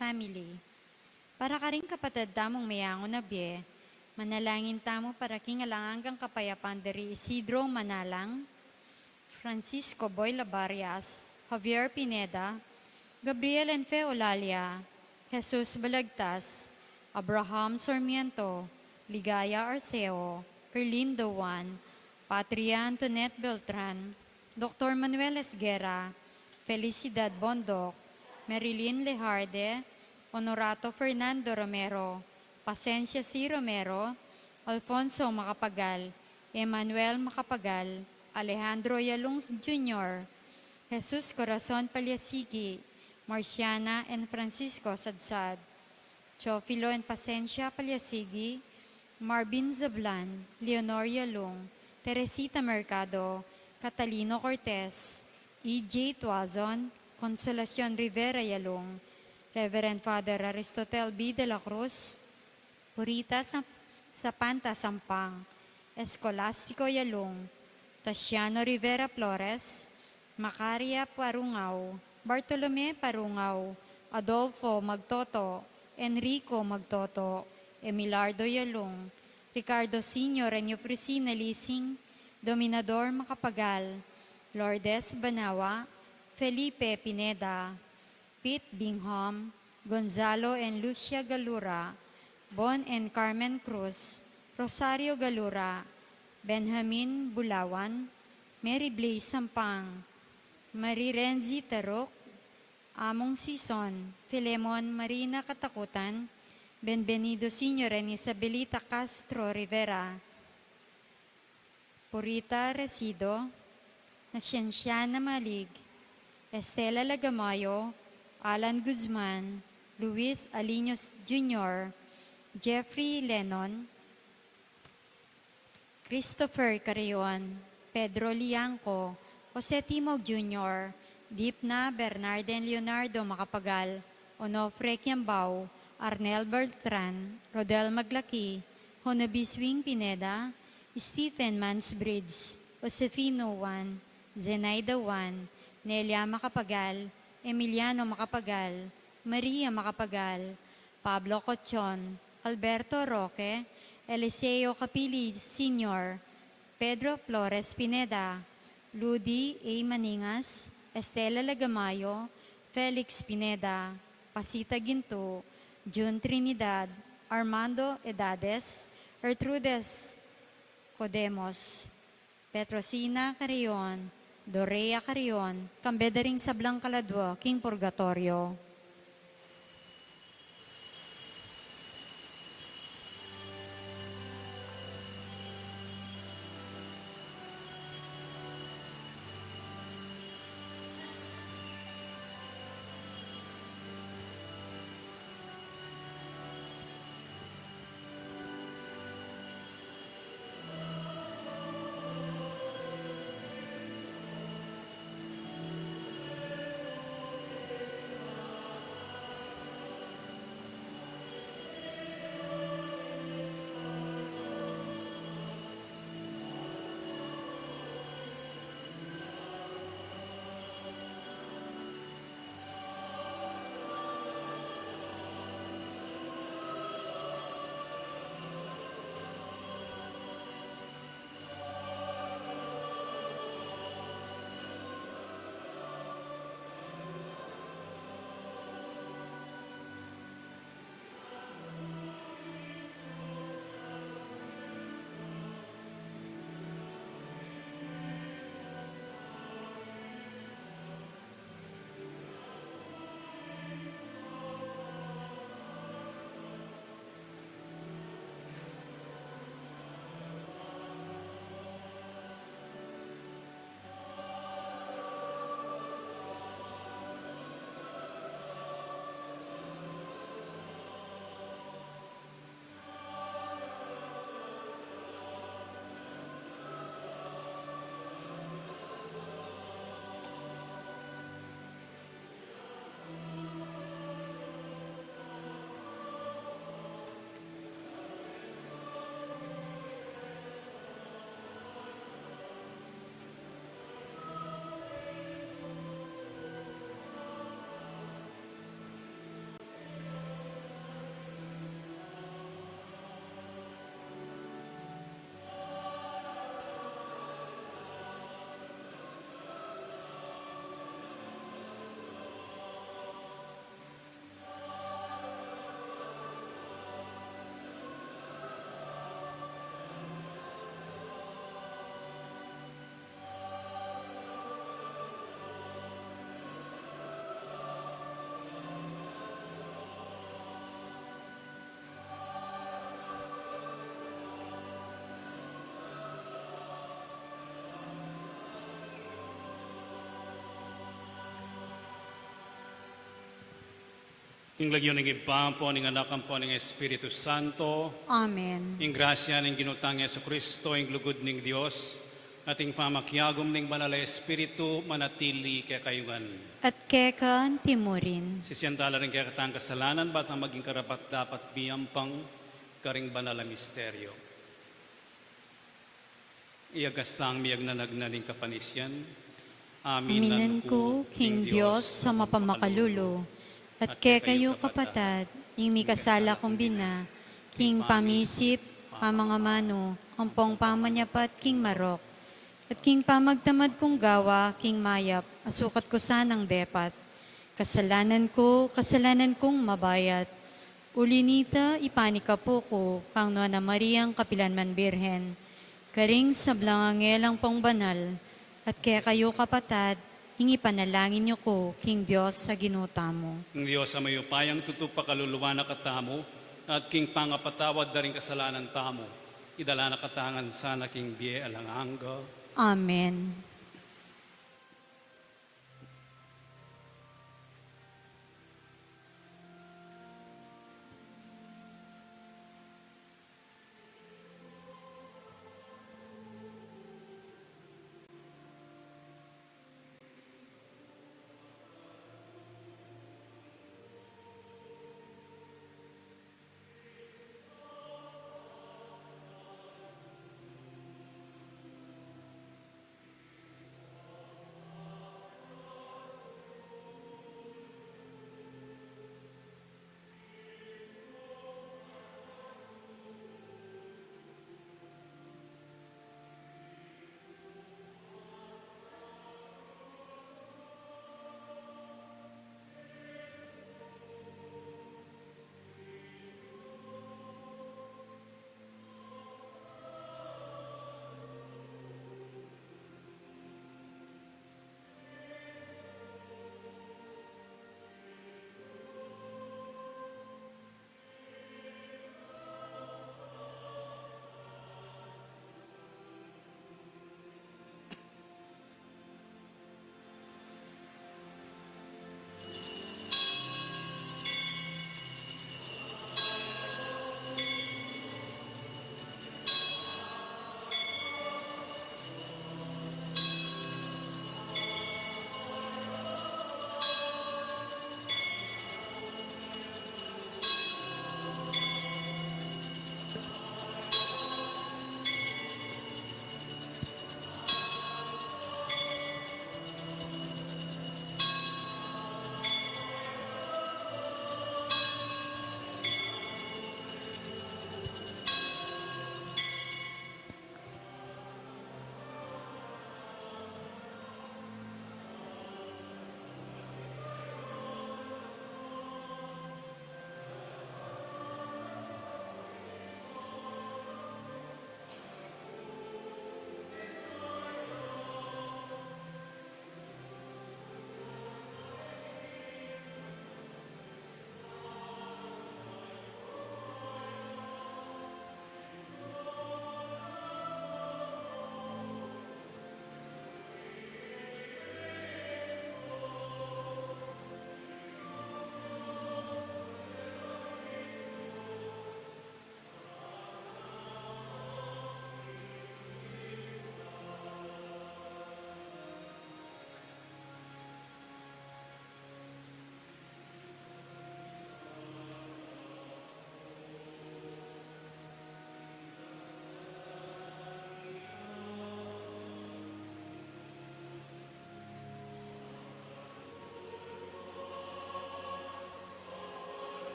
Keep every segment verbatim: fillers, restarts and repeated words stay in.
Family. Para karing kapatad tamung meyangu na bie, manalangin tamu para king alang anggang kapayapan da ri Isidro Manalang, Francisco Boy Labarias, Javier Pineda, Gabriel and Fe Olalia, Jesus Balagtas, Abraham Sarmiento, Ligaya Arceo, Erlinda Juan, Patria Antoinette Beltran, Doktor Manuel Esguerra, Felicidad Bondoc, Marilyn Lejarde, Honorato Fernando Romero, Pasencia C. Romero, Alfonso Macapagal, Emmanuel Macapagal, Alejandro Yalung Junior, Jesus Corazon Paliasigi, Marciana and Francisco Sadsad, Teofilo and Pasencia Paliasigi, Marvin Zablan, Leonor Yalung, Teresita Mercado, Catalino Cortez, E J Tuazon, Consolacion Rivera Yalung, Reverend Father Aristotel B. de la Cruz, Purita Sa-, Sapanta Sampang, Escolastico Yalung, Tasiano Rivera Flores, Macaria Parungao, Bartolome Parungao, Adolfo Magtoto, Enrico Magtoto, Emilardo Yalung, Ricardo Senior and Eufrosina Lising, Dominador Macapagal, Lourdes Banawa, Felipe Pineda, Pete Bingham, Gonzalo and Lucia Galura, Bon and Carmen Cruz, Rosario Galura, Benjamin Bulawan, Mary Blaze Sampang, Marie Renzi Taruk, Among Sison, Filemon Marina Katakutan, Benvenido Senior and Isabelita Castro Rivera, Purita Resido, Nasyenciana Malig, Estela Lagamayo, Alan Guzman, Luis Aliños Junior, Jeffrey Lennon, Christopher Carrion, Pedro Liangco, Jose Timog Junior, Dipna Bernarden Leonardo Macapagal, Onofre Kiambao, Arnel Beltran, Rodel Maglaki, Honobi Swing Pineda, Stephen Mansbridge, Josefino Juan, Zenaida Juan, Nelia Macapagal, Emiliano Macapagal, Maria Macapagal, Pablo Cochon, Alberto Roque, Eliseo Capili Senior, Pedro Flores Pineda, Ludi A. Maningas, Estela Lagamayo, Felix Pineda, Pasita Gintu, Jun Trinidad, Armando Edades, Gertrudes Codemos, Petrosina Carrion, Dorea Carrion, kambe da ring sablang kaladua king purgatorio. Ing lagyu ning Ibpa, ampo ning Anak, ampo ning Espiritu Santo. Amen. Ing grasya ning Ginu tang Jesucristo, ing lugud ning Dios, at ing pamakiagum ning Banal a Espiritu manatili kekayu ngan. At keka antimurin. Sisian tala ring kekatang kasalanan, ba tang maging karapat-dapat miyampang karing banal a misteryo. Iyagas tang miyagnanagnan ing kapanisian. Aminan ku king Dios a mapamakalulu, at kekayu kapatad, ing mikasala kung bina, king pamisip, pamangamanu, ampong pamanyapat king marok, at king pamagtamad kung gawa king mayap, a sukat ku sanang depat. Kasalanan ku, kasalanan kung mabayat. Uli nita, ipanikapu ku kang Nuan a Mariang kapilanman Birhen, karing sablang anghel ampong banal, at kekayu kapatad, ing ipanalangin yu ku king Dios a Ginu tamu. Ing Dios a mayupayang tutu pakaluluan na katamu, at king pangapatawad da ring kasalanan tamu, idala na katamu ngan sana king bie alang angga. Amen.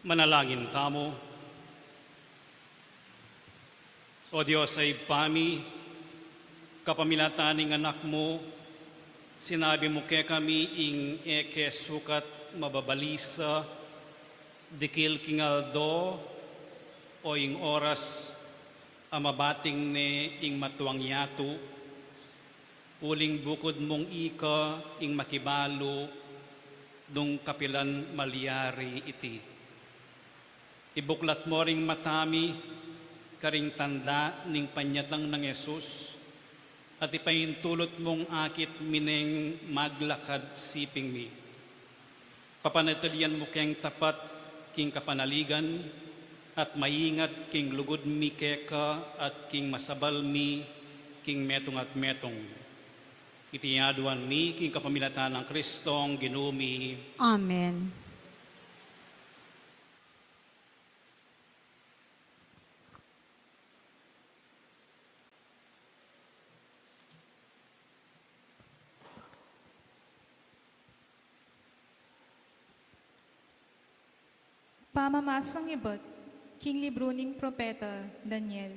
Manalangin tamu. O Dios a Ibpa mi, kapamilatan ning Anak mu, sinabi mu kekami ing e ke sukat mababalisa, dikil king aldo o ing oras a mabating ne ing matuang yatu, uling bukud mung ika ing makibalu nung kapilan malyari iti. Ibuklat mo ring mata mi karing tanda ning panyatang nang Jesus, at ipaintulut mung akit mi neng maglakad siping mi. Papanatilian mu keng tapat king kapanaligan, at maingat king lugud mi keka at king masabal mi king metung at metung. Iti aduan mi king kapamilatan nang Kristong Ginu mi. Amen. Pamamasang ibat king libru ning propeta Daniel.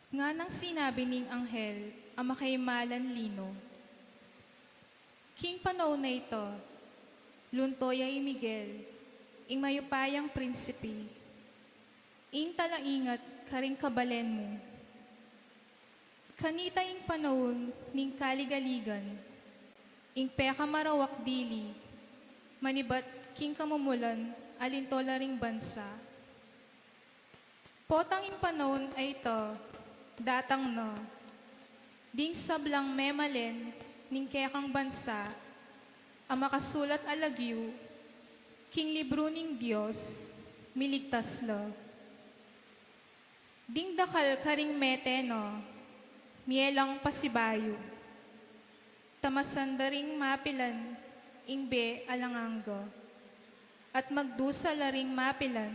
Nganang sinabi ning anghel a makaimalan lino, king panaun a ita, lunto ya i Miguel, ing mayupayang prinsipe, ing talaingat karing kabalen mu. Kanita ing panaun ning kaligaligan, ing pekamarawak dili, manibat king kamumulan a linto la ring bansa. Potang ing panaun a ita datang na, ding sablang memalen ning kekang bansa a makasulat a lagyu king libru ning Dios, miligtas la. Ding dakal karing mete na, mie lang pasibayu, tamasan da ring mapilan ing bie alang angga, at magdusa la ring mapilan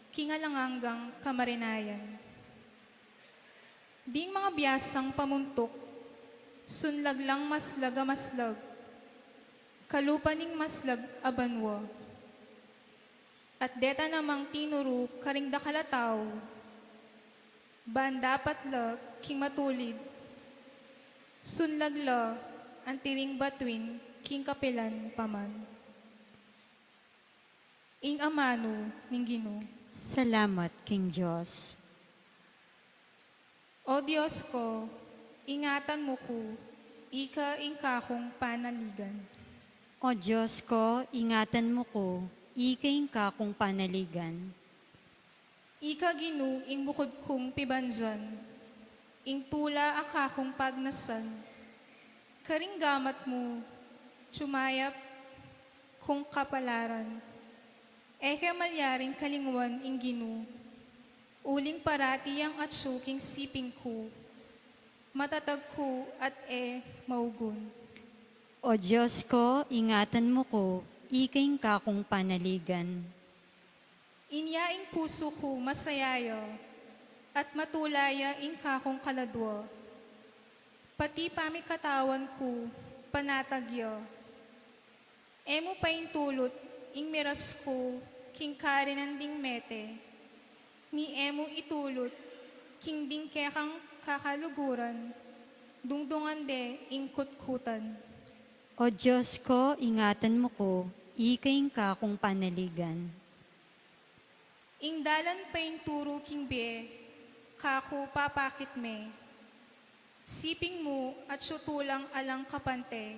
king alang anggang kamarinayan. Ding mga biasang pamuntuk, sunlag lang maslag a maslag, kalupa ning maslag a banua. At deta namang tinuru karing dakal a tau, ban dapat la king matulid, sunlag la anti ring batuin king kapilan pa man. Ing amanu ning Ginu. Salamat king Dios. O Dios ko, ingatan mu ku, ika ing kakung panaligan. O Dios ko, ingatan mu ku, ika ing kakung panaligan. Ika Ginu ing bukud kung pibandian, ing tula a kakung pagnasan. Karing gamat mu, tumayap kung kapalaran. E ke malyaring kalinguan ing Ginu, uling parati yang atyu king siping ku, matatag ku at e maugun. O Dios ko, ingatan mu ku, ika ing kakung panaligan. Inya ing pusu ku masaya ya, at matula ya ing kakung kaladua. Pati pamikatawan ku, panatag ya. E mu paintulut ing miras ku king karinan ding mete, ni e mu itulut king ding kekang kakaluguran, dungdungan de ing kutkutan. O Dios ko, ingatan mu ku, ika ing kakung panaligan. Ing dalan painturu king bie, kaku papakit me. Siping mu atyu tulang alang kapante.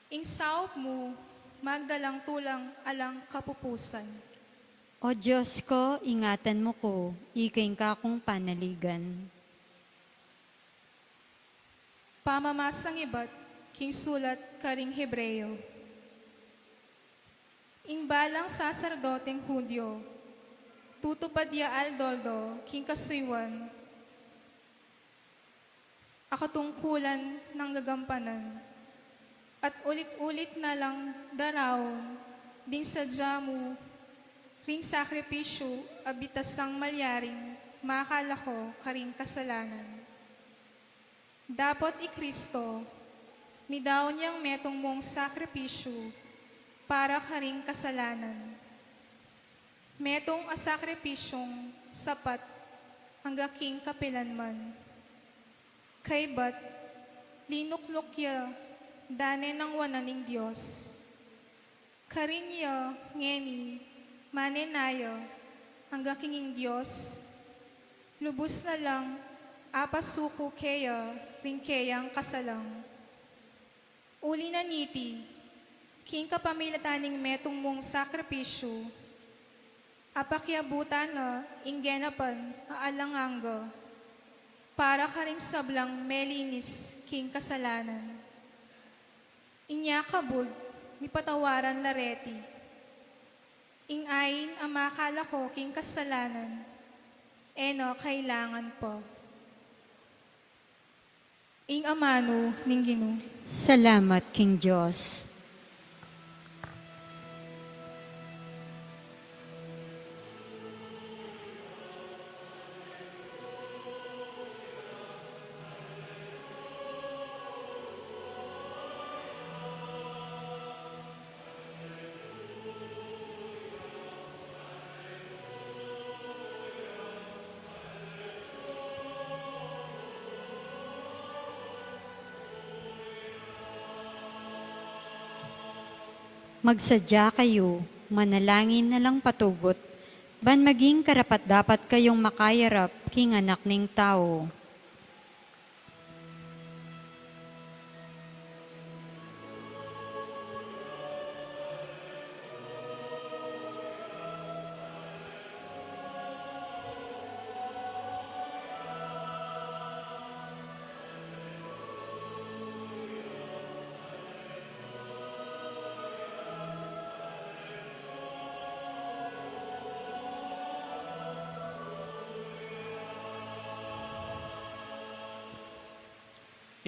Ing saup mu, magdalang tulang alang kapupusan. O Dios ko, ingatan mu ku, ika ing kakung panaligan. Pamamasang ibat king sulat karing Hebreo. Ing balang saserdoteng Judio, tutupad ya aldo-aldo king kasuyuan a katungkulan nang gagampanan, at ulit-ulit na lang daraun ding sadya mu ring sakripisyu a bitasang malyaring makalako karing kasalanan. Dapot i Kristo, midaun yang metung mung sakripisyu para karing kasalanan. Metung a sakripisyung sapat angga king kapilanman. Kaybat, linukluk ya dane nang wanan ning Dios. Karin ya ngeni, manenaya angga king ing Dios, lubus na lang apasuku keya ring keyang kasalang. Uli na niti, king kapamilatan ning metung mung sakripisyu, apakiabutan na ing genapan a alang angga para karing sablang melinis king kasalanan. Inya kabud, mipatawaran la reti. Ing ain a makalako king kasalanan, e na kailangan pa. Ing amanu ning Ginu. Salamat king Dios. Magsadya kayu, manalangin na lang patugut, ban maging karapat-dapat kayung makayarap king Anak ning Tau.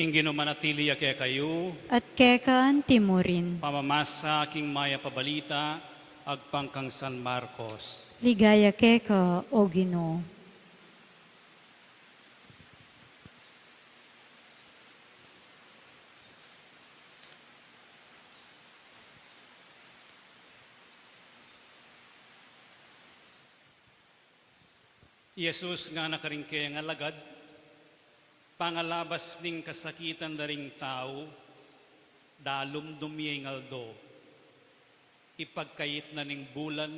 Ing Ginu manatili ya kekayu. At keka antimurin. Pamamasa king Mayap a Balita agpang kang San Marcos. Ligaya keka, O Ginu. I Jesus ngana karing kayang alagad, pangalabas ning kasakitan da ring tau, dalumdum ya ing aldo. Ipagkait na ning bulan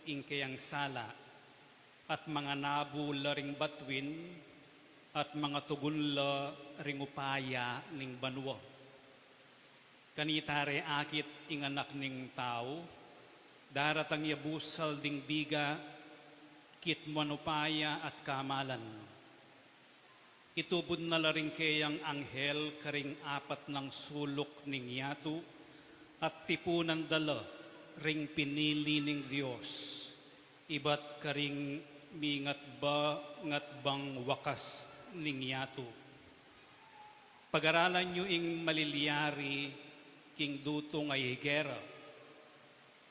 ing kayang sala, at manganabu la ring batuin, at mangatugun la ring upaya ning banua. Kanita re akit ing Anak ning Tau, daratang ya busal ding biga, kitmuan upaya at kamalan. Itubud na la ring kayang anghel karing apat nang suluk ning yatu, at tipunan da la ring pinili ning Dios, ibat karing mingatba-ngatbang wakas ning yatu. Pagaralan yu ing malilyari king dutung a higera,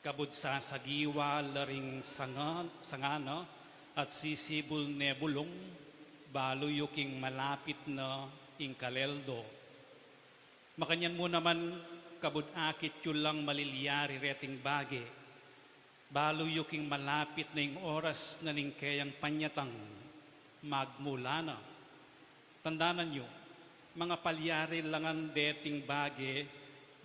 kabud sasagiwa la ring sanga, sanga na at sisibul ne bulung, balu yu king malapit na ing kaleldo. Makanyan mu naman, kabud akit yu lang malilyari reting bage, balu yu king malapit na ing oras na ning kayang panyatang, magmula na. Tandanan yu, mangapalyari la ngan deting bage,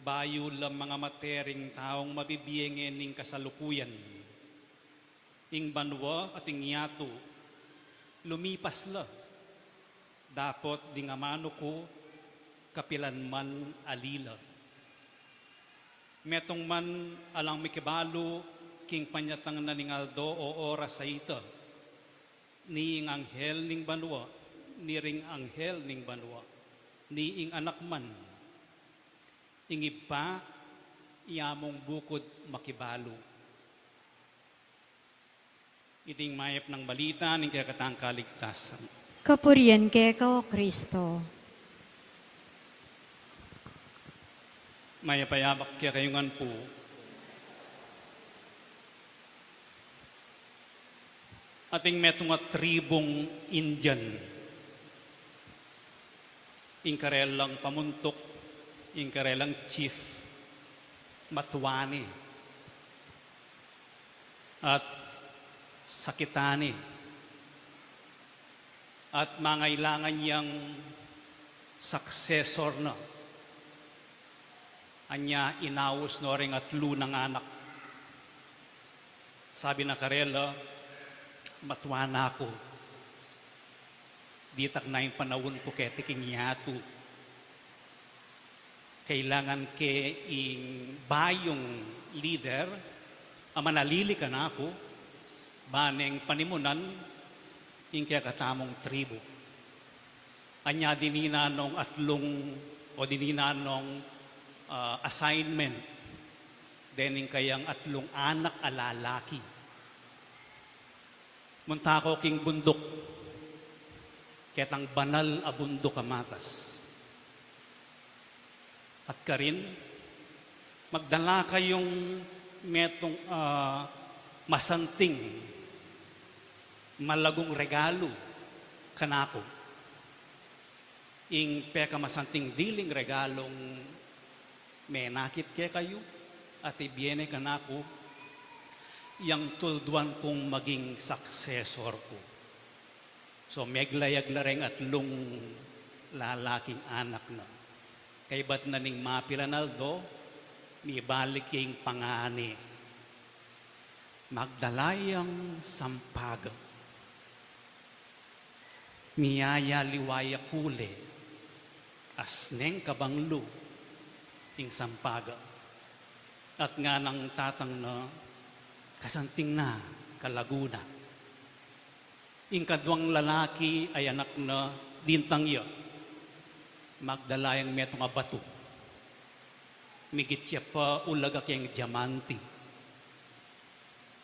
bayu la mangamate ring taung mabibie ngeni ning kasalukuyan. Ing banua at ing yatu, lumipas la. Dapot ding amanu ku, kapilan man ali la. Metung man alang mikibalu king panyatang na ning aldo o oras a ita, ni ing anghel ning banua, ni ring anghel ning banua, ni ing Anak man. Ing Ibpa, iya mung bukud makibalu. Iting mayap nang balita ning kekatang kaligtasan. Kapurian keka, O Kristo. Mayap a yabak kekayu ngan pu. Ating metung a tribung Indian. Ing karelang pamuntuk, ing karelang chief, Matuani. At Sakitan ne at mangailangan yang successor na. Anya inaus no reng atlu nang anak. Sabi na karela, "Matua na ku. Ditak na ing panaun ku keti king yatu. Kailangan ke ing bayung lider a manalili kanaku, ba neng panimunan ing kekatamung tribu." Anya dininan nong atlung o dininan nong, ah, assignment dening kayang atlung anak a lalaki. Munta ko king bunduk, ketang banal a bunduk a matas. At karin, magdala kayung metung, ah, masanting, malagung regalu kanaku. Ing pekamasanting diling regalung menakit kekayu at ibie ne kanaku, yang tulduan kung maging successor ku. So, meglayag la reng atlung lalaking anak na. Kaybat na ning mapilan aldo, mibalik ya ing pangane. Magdala yang sampaga. Miyayaliwa ya kule, asneng kabanglu ing sampaga. At nganang tatang na, "Kasanting na, kalagu na." Ing kaduang lalaki a anak na dintang ya, magdala yang metung a batu. Migit ya pa ulaga keng diamante.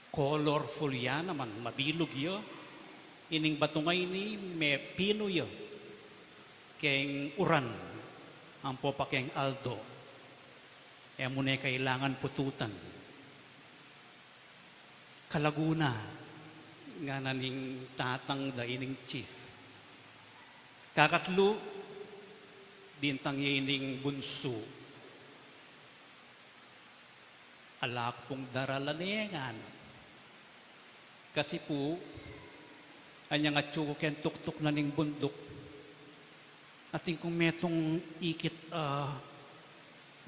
Colorful ya naman, mabilug ya. Ining batu a ini, mepinu ya keng uran ampo pa keng aldo. E mu ne kailangan pututan. "Kalagu na," ngana ning tatang da ining chief. Kakatlu, dintang ya ining bunsu. "Ala ku pung daralan e," ngana. "Kasi pu, anyang atyu ku keng tuktuk na ning bunduk, atin kung metung ikit, ah,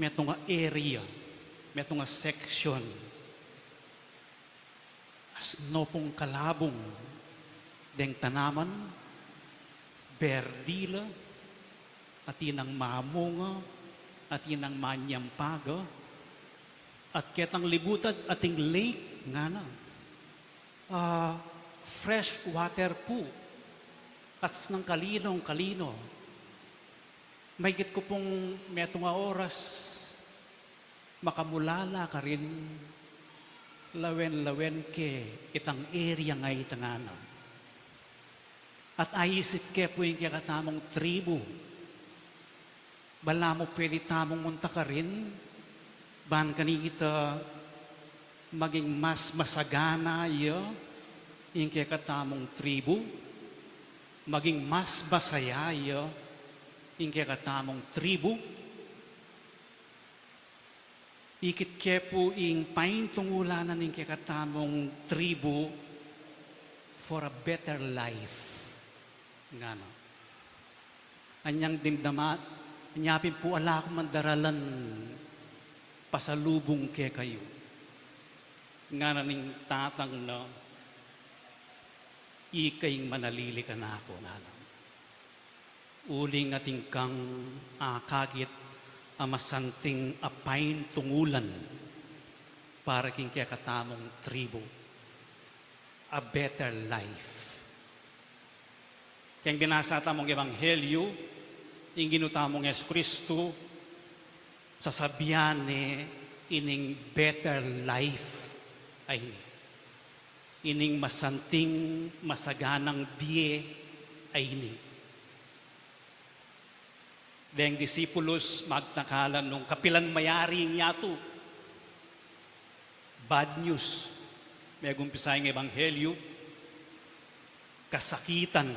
metung a area, metung a section. Asno pung kalabung deng tanaman, berdi la, atin nang mamunga, atin nang manyampaga, at ketang libutan ating lake," ngana. "Ah, fresh water pu. At nang kalinong kalino. Maigit ku pung metung a oras, makamulala karin, lawen-lawen ke itang area a ita," ngana. "At aisip ke pu ing kekatamung tribu. Balamu pwede tamung munta karin, ban kanita maging mas masagana ya ing kekatamung tribu, maging mas masaya ya ing kekatamung tribu. Ikit ke pu ing paintungulan na ning kekatamung tribu for a better life," ngana. "Anyang dimdama, anya pin pu ala ku mang daralan pasalubung kekayu," ngana ning tatang na, "Ika ing manalili kanaku," ngana. "Uling atin kang akakit a masanting a paintungulan para king kekatamung tribu, a better life." Keng binasa tamung ebanghelyu, ing Ginu tamung Jesucristo, sasabian ne ining better life a ini. Ining masanting, masaganang bie a ini. Deng disipulus, magtaka la nung kapilan mayari ing yatu. Bad news. Megumpisa ing ebanghelyu, kasakitan.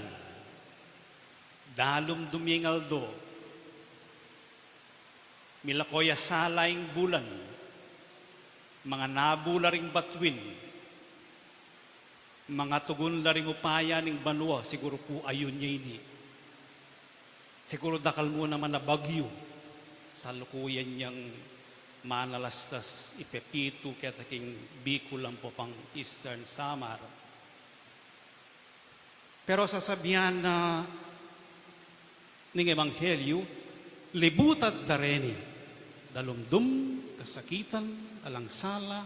Dalum duming aldo. Milako ya sala ing bulan. Manganabu la ring batuin. Mangatugun la ring upaya ning banua, siguru pu ayun ya ini. Siguru dakal mu naman a bagyu, salukuyan yang manalastas i Pepito keta king Bicol ampo pang Eastern Samar. Pero sasabian na ning ebanghelyu, libutad da reni, dalumdum, kasakitan, alang sala,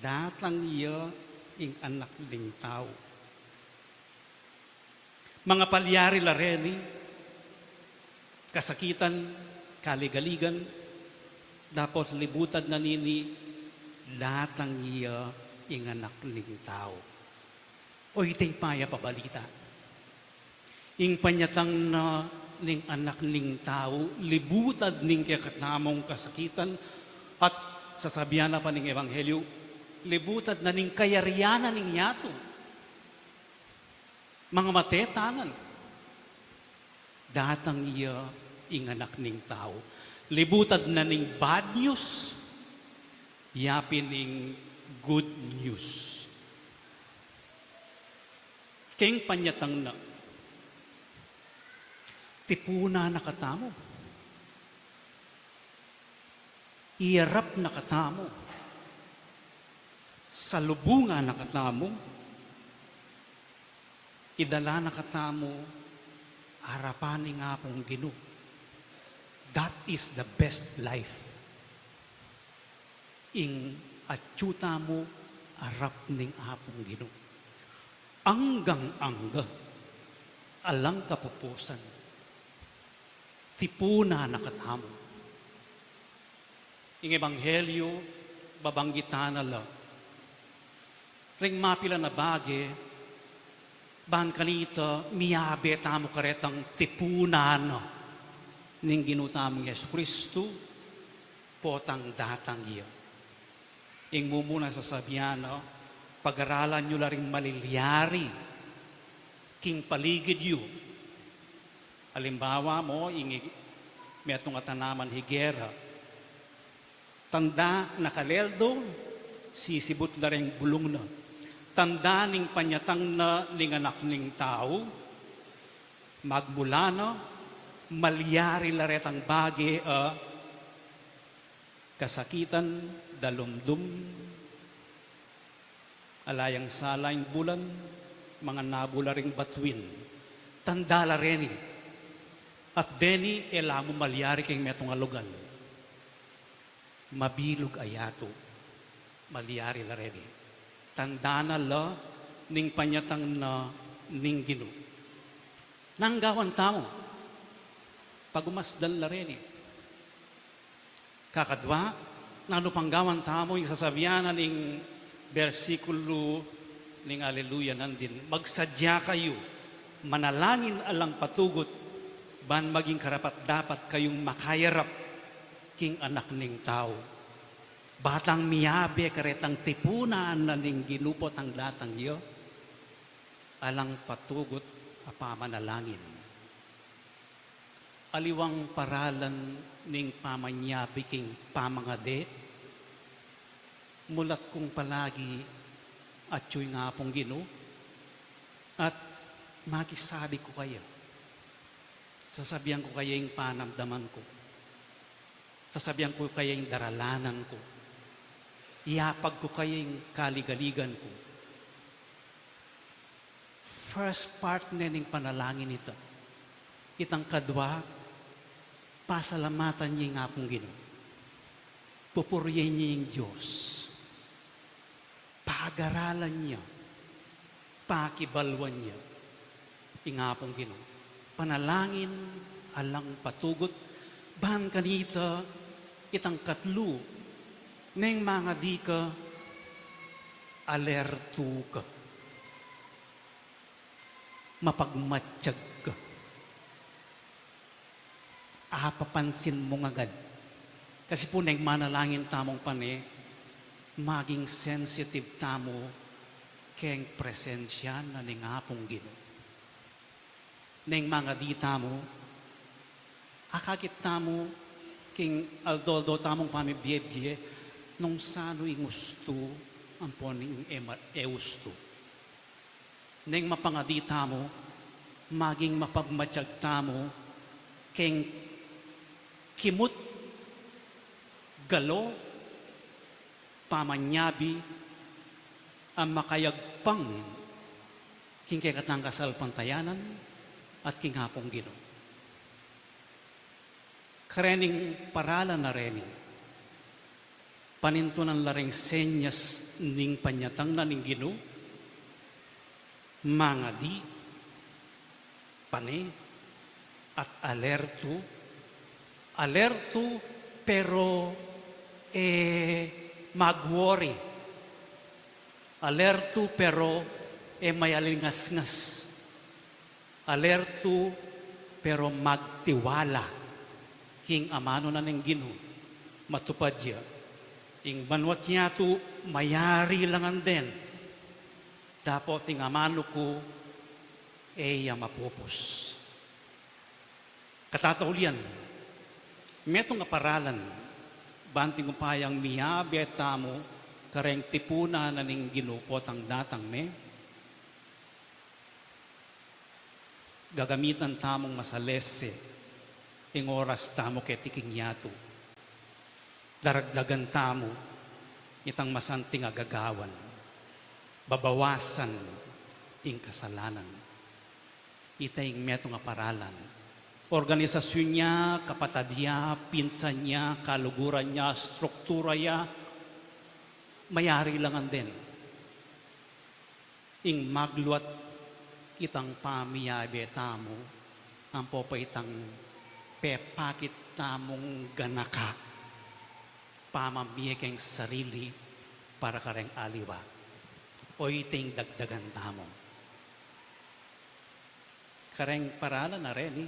datang ya ing Anak ning Tau. Mangapalyari la reni, kasakitan, kaligaligan, dapot libutad na nini, datang ya ing Anak ning Tau. O iti ing mayap a balita. Ing panyatang na ning Anak ning Tau, libutad ning kekatamung kasakitan, at sasabian na pa ning ebanghelyu, libutad na ning kayarian na ning yatu. Mangamate tanan. Datang ya ing Anak ning Tau. Libutad na ning bad news, yapin ing good news. Keng panyatang na, tipunan na katamu. Iyarap na katamu. Salubungan na katamu. Idala na katamu arapan ning Apung Ginu. That is the best life. Ing atyu tamu arap ning Apung Ginu. Anggang angga, alang kapupusan. Tipunan na katamu. Ing ebanghelyu, babanggitan na la ring mapilan a bage, ban kanita miyabe tamu karetang tipunan ning Ginu tamung Jesucristo, potang datang ya. Ing mumuna sasabian na, pagaralan yu la ring malilyari king paligid yu. Alimbawa mu, ing ig-, metung a tanaman higera. Tanda na kaleldo, sisibut la ring bulung na. Tanda ning panyatang na ning Anak ning Tau, magmula na, malyari la retang bage a kasakitan, dalumdum, ala yang sala ing bulan, manganabu la ring batuin. Tanda la reni. At deni, e la mu malyari king metung a lugal. Mabilug a yatu, malyari la reni. Tanda na la ning panyatang na ning Ginu. Nanu ing gawan tamu? Pagumasdan la reni. Kakadwa, nanu pang gawan tamu? Ing sasabian na ning bersikulu ning Aleluya nandin, magsadya kayu manalangin alang patugut, ban maging karapat-dapat kayung makayarap king Anak ning Tau. Batang miyabe karetang tipunan na ning Ginu potang datang ya, alang patugut a pamanalangin. Aliwang paralan ning pamanyabe king pamangade, mulat kung palagi atyu ing Apung Ginu, at makisabi ku kaya. Sasabian ku kaya ing panamdaman ku. Sasabian ku kaya ing daralanan ku. Iyapag ku kaya ing kaligaligan ku. First part ne ning panalangin ita. Itang kadwa, pasalamatan ye ing Apung Ginu. Pupurien ye ing Dios. Pagaralan ye, pakibaluan ye ing Apung Ginu. Panalangin alang patugut, ban kanita itang katlu, neng mangadi ka, alertu ka, mapagmatyag ka. Apapansin mu ngagad. Kasi pu neng manalangin tamung pane, maging sensitive tamu keng presensya na ning Apung Ginu. Neng mangadi tamu, akakit tamu king aldo-aldo tamung pamibie-bie, nung sanu ing ustu ampo ning ema-, eusto. Neng mapangadi tamu, maging mapagmatyag tamu keng kimut, galo, pamanyabi a makayagpang king kekatang kasalpantayanan at king Apung Ginu. Karening paralan a reni, panintunan la reng senyas ning panyatang na ning Ginu, mangadi, pane, at alertu. Alertu, pero e magwori. Alertu, pero e mayalingasngas. Alertu, pero magtiwala king amanu na ning Ginu, matupad ya. Ing banua't yatu mayari la ngan den, dapot ing amanu ku e ya mapupus. Katataulian, metung a paralan, banting upayang miyabe tamu kareng tipunan na ning Ginu potang datang ne, gagamitan tamung masalese ing oras tamu keti king yatu. Daragdagan tamu itang masanting a gagawan, babawasan ing kasalanan. Ita ing metung a paralan. Organisasyun ya, kapatad ya, pinsan ya, kaluguran ya, struktura ya, mayari la ngan den. Ing magluat itang pamiyabe tamu, ampo pa itang pepakit tamung ganaka, pamamie keng sarili para kareng aliwa. O ita ing dagdagan tamu. Kareng paralan a reni,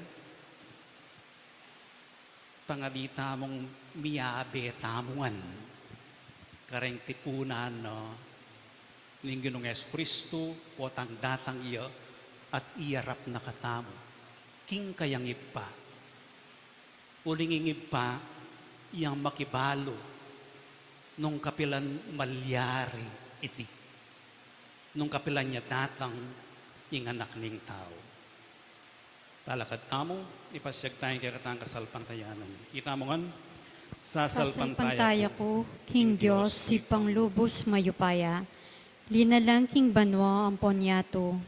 pangadi tamung miyabe tamu ngan kareng tipunan na ning Ginung Jesucristo, potang datang ya at iyarap na katamu king kayang Ibpa. Uling ing Ibpa yang makibalu nung kapilan malyari iti, nung kapilan ya datang ing Anak ning Tau. Talakad tamu, ipasyag taya ing kekatang kasalpantayanan. Ita mu ngan, sasalpantaya ku king Dios, Ibpang lubus mayupaya, linalang king banua ampon yatu,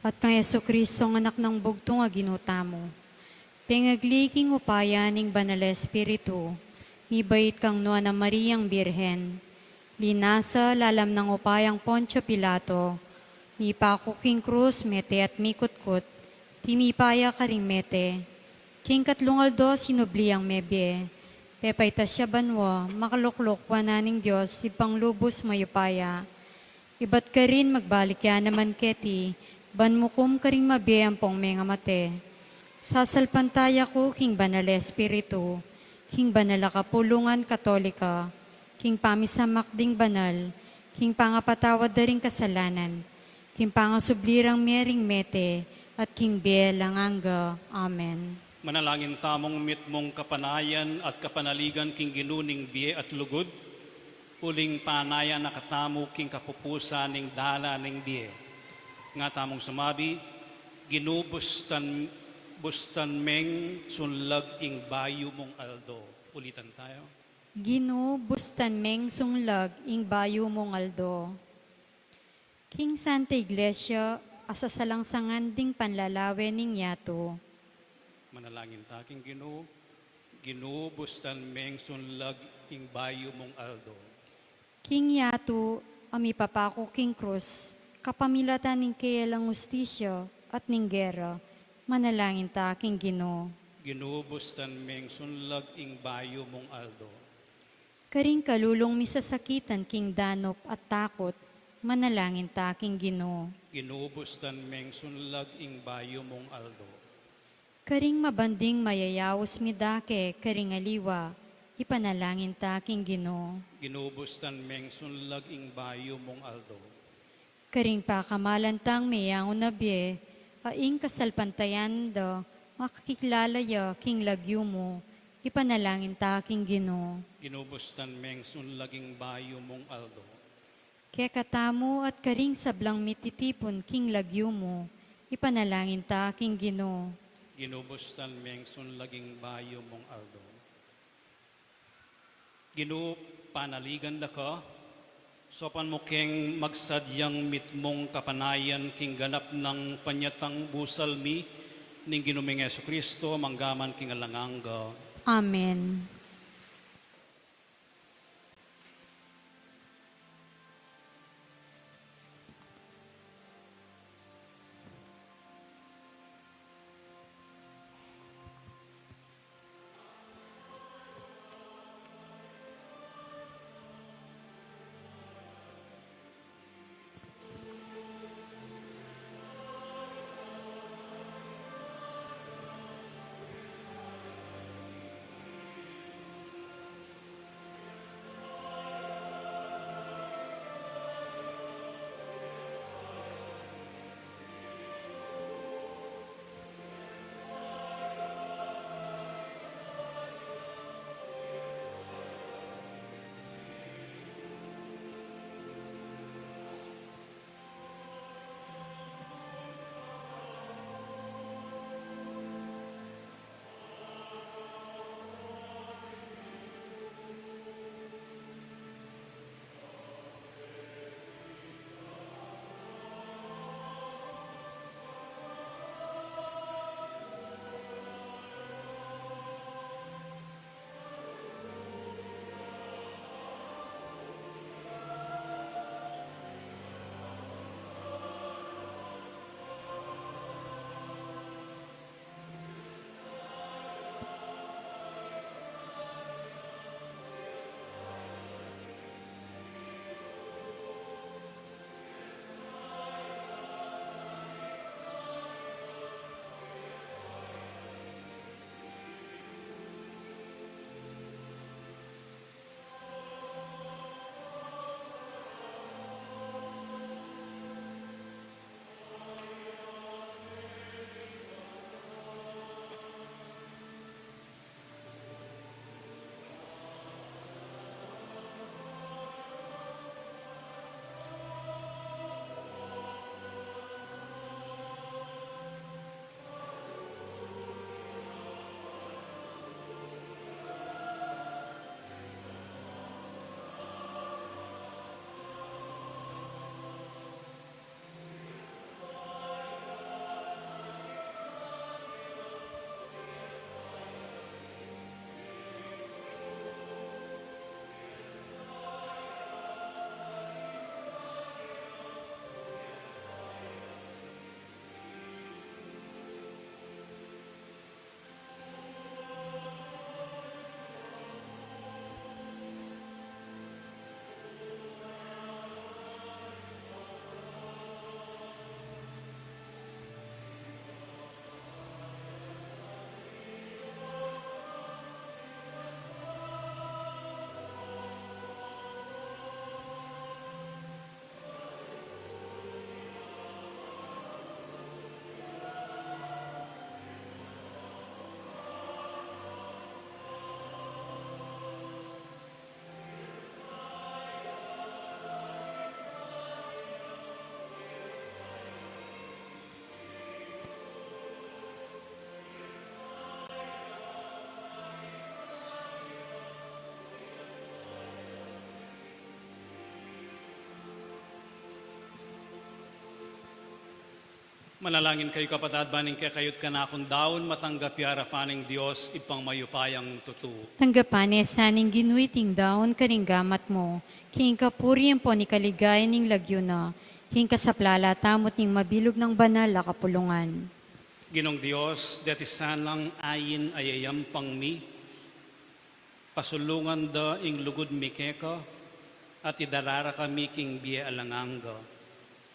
at kang Jesucristo, ing Anak nang bugtung a Ginu tamu. Pengagli king upaya ning Banal a Espiritu, mibait kang Nuan a Mariang Birhen, linasa lalam nang upayang Poncio Pilato, mipaku king krus, mete at mikutkut, tinipa ya karing mete, king katlung aldo sinubli yang mebie, pepaitas ya banua, makalukluk wanan ning Dios, Ibpang lubus mayupaya. Ibat karin magbalik ya naman keti, ban mukum karing mabie ampong mengamate. Sasalpantaya ku king Banal a Espiritu, king banal a kapulungan Katolika, king pamisamak ding banal, king pangapatawad da ring kasalanan, king pangasubli rang mie ring mete, at king bie alang angga. Amen. Manalangin tamung mitmung kapanayan at kapanaligan king Ginu ning bie at lugud, uling panayan na katamu king kapupusan ning dalan ning bie. Nga tamung sumabi, Ginu, bustan, bustan meng sunlag ing bayu mung aldo. Ulitan tayo. Ginu, bustan meng sunlag ing bayu mung aldo. King Santa Iglesia a sasalangsangan ding panlalawe ning yatu. Manalangin ta king Ginu. Ginu, bustan meng sunlag ing bayu mung aldo. King yatu a mipapaku king krus, kapamilatan ning kealang hustisya at ning gera, manalangin ta king Ginu. Ginu, bustan meng sunlag ing bayu mung aldo. Karing kalulung misasakitan king danup at takut, manalangin ta king Ginu. Ginu, bustan meng sunlag ing bayu mung aldo. Karing mabanding mayayaus midake karing aliwa, ipanalangin ta king Ginu. Ginu, bustan meng sunlag ing bayu mung aldo. Karing pakamalan tang meyangu na bie, a ing kasalpantayanan da makakilala ya king lagyu mu, ipanalangin ta king Ginu. Ginu, bustan meng sunlag ing bayu mung aldo. Kekatamu at karing sablang mititipun king lagyu mu, ipanalangin ta king Ginu. Ginu, bustan meng sun laging bayu mung aldo. Ginu, panaligan da ka, saupan mu keng magsadyang mitmung kapanayan king ganap nang panyatang busal mi, ning Ginu ming Jesucristo, mangga man king alang angga. Amen. Manalangin kayu, kapatad, ban ing kekayu't kanakung daun matanggap ya arapan ning Dios Ibpang mayupayang tutu. Tanggapan ne sa ning Ginu iting daun karing gamat mu, king kapurian ampon king kaligayan ning lagyu na, king kasaplalan tamu't ning mabilug nang banal a kapulungan. Ginung Dios, deti sanang ain a yayampang mi, pasulungan da ing lugud mi keka, at idala ra kami king bie alang angga.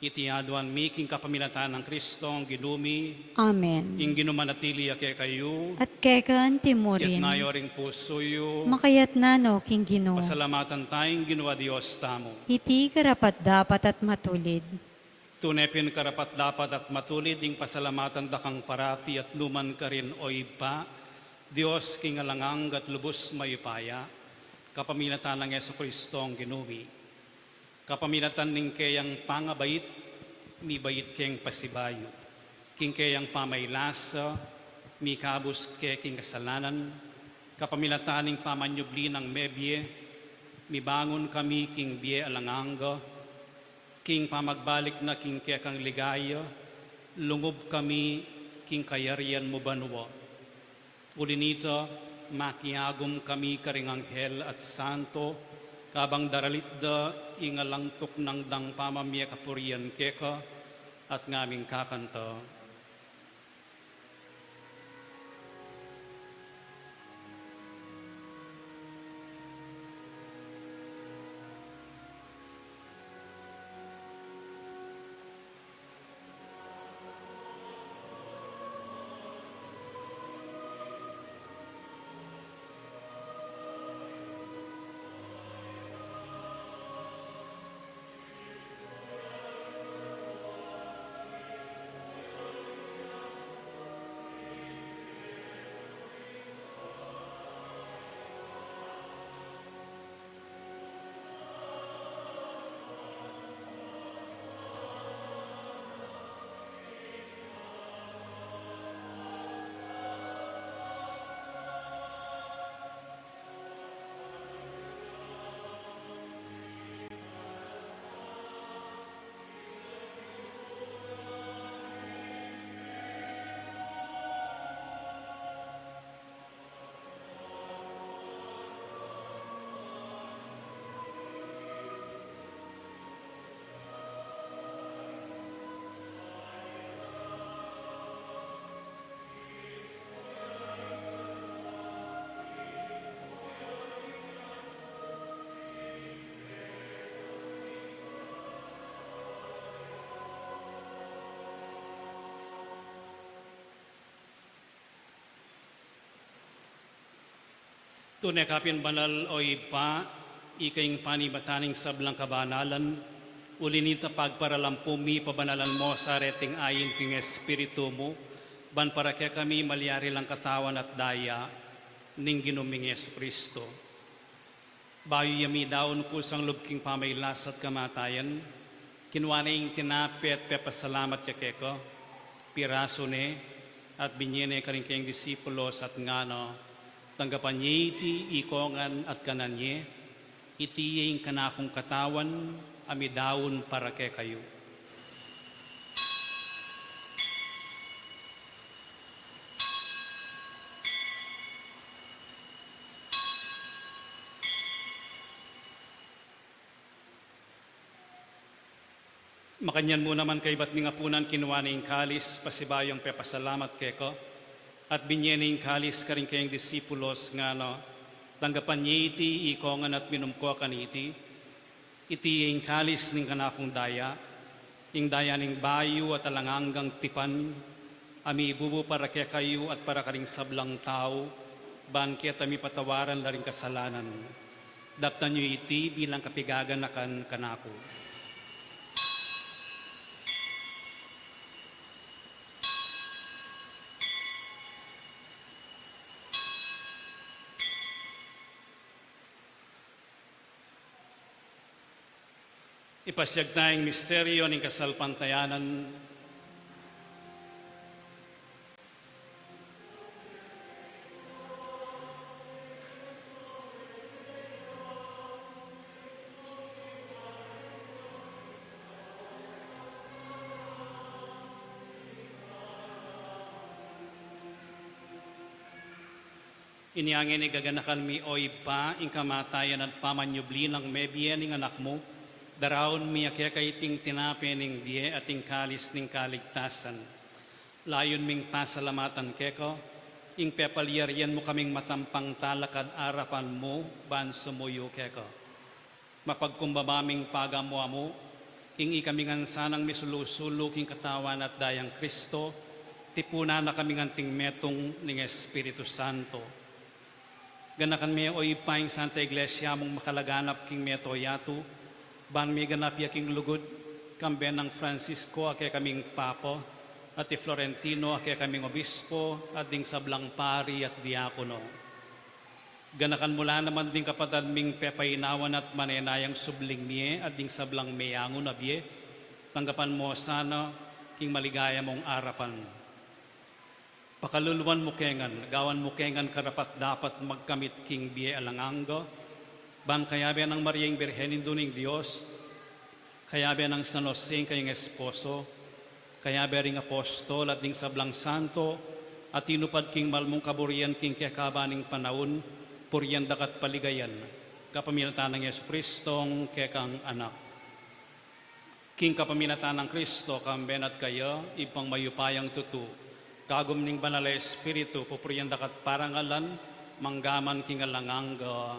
Iti aduan mi king kapamilatan nang Kristong Ginu mi. Amen. Ing Ginu manatili ya kekayu. At keka anti mu rin. Itas yu ring pusu yu. Makatas na no king Ginu. Pasalamatan taya ing Ginu a Dios tamu. Iti karapat-dapat at matulid. Tune pin karapat-dapat at matulid ing pasalamatan da kang parati at nu man karin, O Ibpa, Dios king alang angga at lubus mayupaya, kapamilatan nang Jesucristong Ginu mi. Kapamilatan ning keyang pangabait, mibait keng pasibayu. King keyang pamaylasa, mikabus ke king kasalanan. Kapamilatan ning pamanyubli nang mebie, mibangun kami king bie alang angga. King pamagbalik na king kekang ligaya, lungub kami king kayarian mu banua. Uli nita, makiagum kami karing anghel at santo, kabang daralit da ing alang tuknang dang pamamie kapurian keka, at ngaming kakanta. Tune ka pin banal, o Ibpa, ika ing panibatan ning sablang kabanalan, uli nita pagparalampu mi pabanalan mo sa reting ayin king Espiritu mu, ban para kekami malyari lang katawan at daya ning Ginu ming Jesucristo. Bayu ya midaun kusang lub king pamaylasa at kamatayan, kinua ne ing tinape at pepasalamat ya keka, pirasu ne, at binye ne karing kayang disipulos at ngana, tanggapan ye iti ikongan at kanan ye, iti ya ing kanakung katawan a midaun para kekayu. Makanyan mu naman kaybat ning apunan kinua ne ing kalis, pasibayu yang pepasalamat keka, at binye ne ing kalis karing kayang disipulos ngana, tanggapan ye iti ikongan at minum ko kaniti, iti ing kalis ning kanakung daya, ing daya ning bayu at alang anggang tipan, a mibubu para kekayu at para karing sablang tau, ban keta mipatawaran la ring kasalanan. Daptan yu iti bilang kapigaganakan kanaku. Ipasiag taya ing misteryo ning kasalpantayanan. Inya ngeni gaganakan mi, o Ibpa, ing kamatayan at pamanyubli nang mebie ning Anak mu, daraun mi ya keka iting tinape ning bie at ing kalis ning kaligtasan. Layun ming pasalamatan keka ing pepalyarian mu kaming matampang talakad arapan mu ban sumuyu keka. Mapagkumbaba ming pagamu-amu king ikami ngan sanang misulu-sulu king katawan at dayang Kristo, tipunan na kami ngan anting metung ning Espiritu Santo. Ganakan me, o Ibpa, ing Santa Iglesia mung makalaganap king mabilug a yatu, ban miganap ya king lugud, kambe nang Francisco a kekaming Papa, at i Florentino a kekaming Obispo, at ding sablang pari at diakono. Ganakan mu la naman ding kapatad ming pepainawan at manenayang subling mie at ding sablang meyangu na bie, tanggapan mu sana king maligaya mung arapan. Pakaluluan mu ke ngan, gawan mu ke ngan karapat-dapat magkamit king bie alang angga, ban kayabe nang Mariang Birhen, Indu ning Dios, kayabe nang San Jose, ing kayang esposo, kayabe ring apostol at ding sablang santo, a tinupad king mal mung kaburian king kekaban ning panaun, purian da ka at paligayan, kapamilatan nang Jesucristong kekang Anak. King kapamilatan nang Kristo, kambe na at kaya, Ibpang mayupayang tutu, kagum ning Banal a Espiritu, pupurian da ka at parangalan, manggaman king alang angga.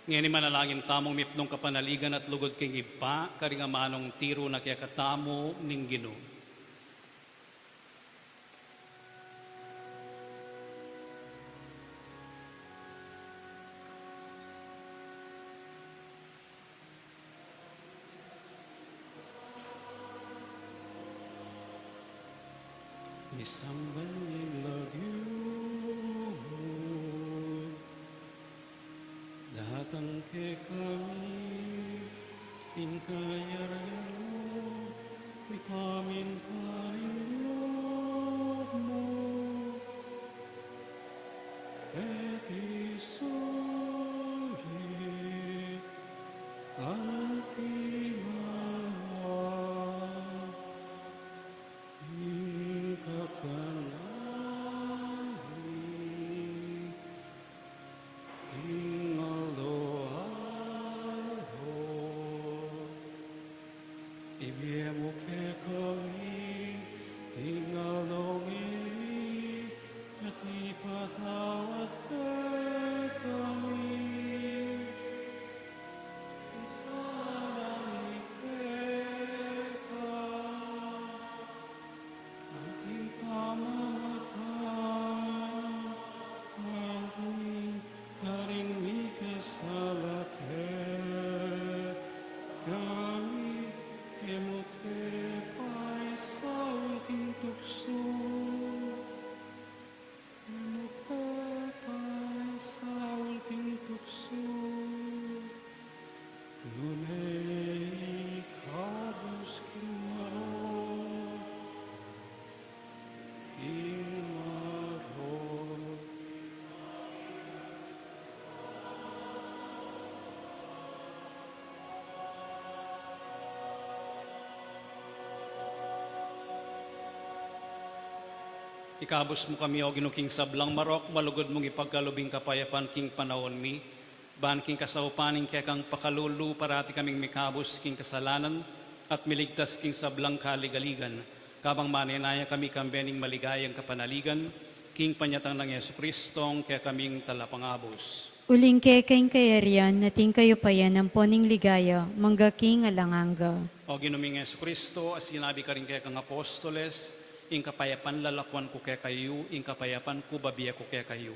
Ngeni manalangin tamung mipnung kapanaligan at lugud king Ibpa, karing amanung tiru na kekatamu ning Ginu. Misamban ing lagyu mu, datang kekami ing kayarian mu, mipamintuan ing lub mu keti sulip anti banua. Ing kakanan mi king aldo-aldo ibie mu kekami king aldo ngeni, at ipatawad kekami ing sala mi keka, anti ing pamamatawad mi karing mikasala kekami, e mu ke paisaul king tuksu, e mu ke paisaul king tuksu, nune ikabus king marok, king marok. Ikabus mu kami, O Ginu, king sablang marok, malugud mung ipagkalub ing kapayapan king panaun mi, ban king kasaupan ning kekang pakalulu, parati kaming mikabus king kasalanan at miligtas king sablang kaligaligan, kabang manenaya kami kambe ning maligayang kapanaligan king panyatang nang Jesucristong kekaming Talapangabus. Uling keka ing kayarian at ing kayupayan ampon ing ligaya, mangga king alang angga. O Ginu ming Jesucristo, a sinabi karing kekang apostoles, ing kapayapan lalakuan ku kekayu, ing kapayapan ku babie ku kekayu.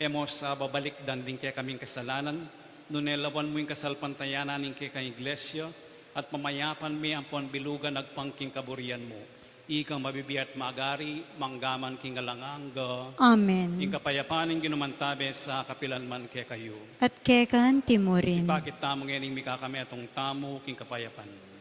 E mu sa babalikdan ding kekaming kasalanan, nune lawan mu ing kasalpantayanan ning kekang Iglesia, at mamayapan me ampon bilugan agpang king kaburian mu. Ikang mabibie at magari, manggaman king alang angga. Amen. Ing kapayapan ning Ginu mantabe sa kapilan man kekayu. At keka anti mu rin. Ipakit tamu ngening mikakametung tamu king kapayapan.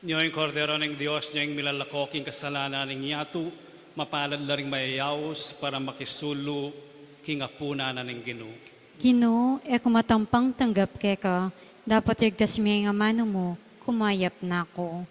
Nyo ing Kordero ning Dios, nyo ing milalako king kasalanan ning yatu, mapalad la ring mayayaus para makisulu king apunan na ning Ginu. Ginu, e ku matampang tanggap keka, dapot igtas mu ing amanu mu, kumayap na ku.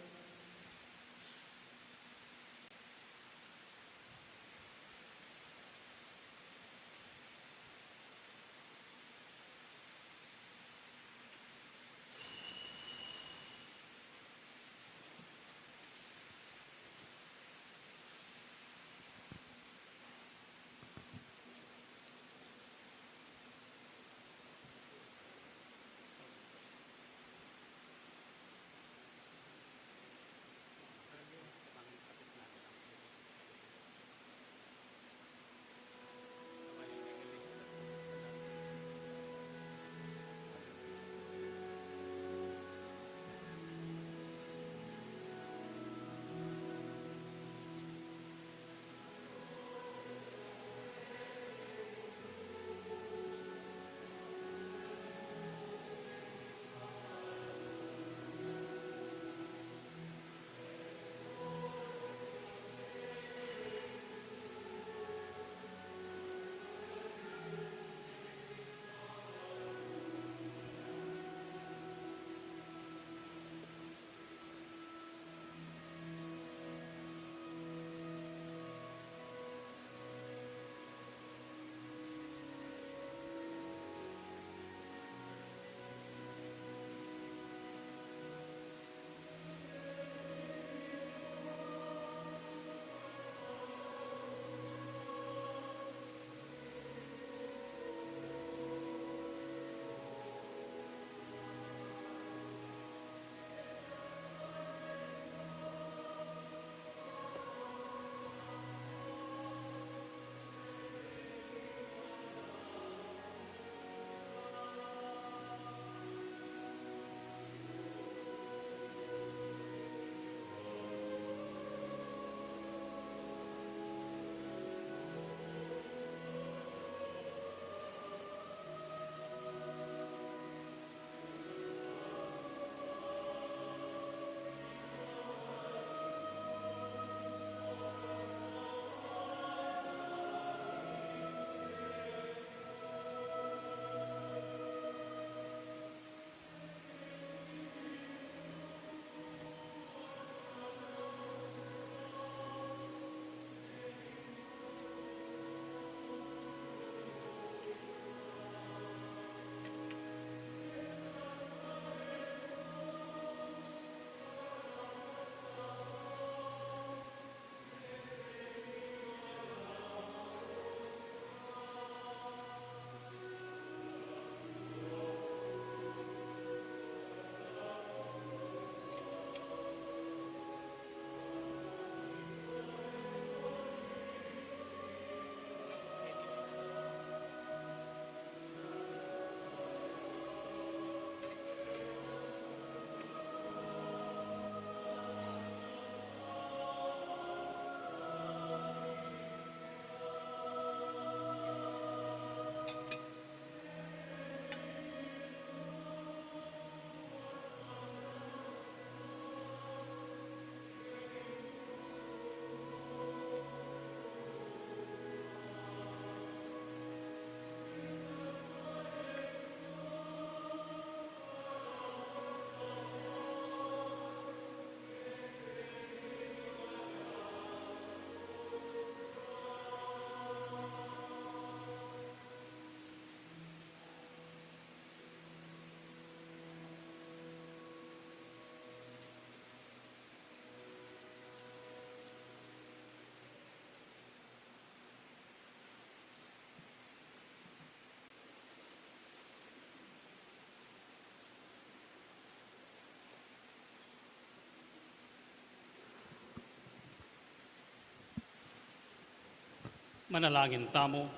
Manalangin tamu.